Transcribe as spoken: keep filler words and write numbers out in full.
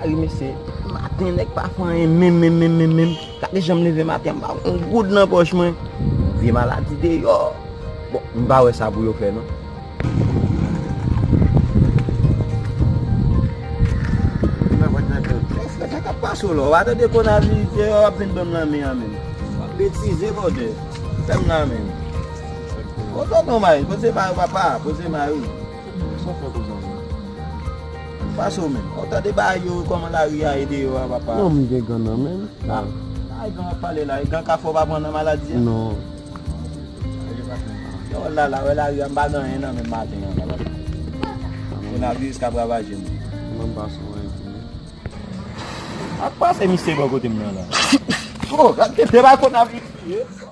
Wi, mesye, maten nèg pa fè anyen menm, menm, menm, menm, menm. Gade jan m leve maten, m pa yon goud nan pòch mwen. Vye maladi deyò. Bon, m pa wè sa pou yo fè, non. Frè, sa k ap pase w la? W pa tande konavirus deyò, w ap vin ban m lanmen an menm. W ap betize, bòdè. Fè m lanmen. Poze non, mari, poze mari, papa, poze mari. Sa fè konsa menm? Pase w menm. Ou tande bagay yo, kòman lari a ye deyò a, papa? Non, m gen gan nan menm. Ah, ay, gan ap pale la. E gan ka fè w pa pran nan maladi a? Non. Yo, la, la, wè lari a, m pa gen anyen nan menm maten an, la, papa. Konavirus k ap ravaje m. Mwen m pa sou anyen tou. Ak pase misye bò kote m nan la. Oh, gade de bagay konavirus.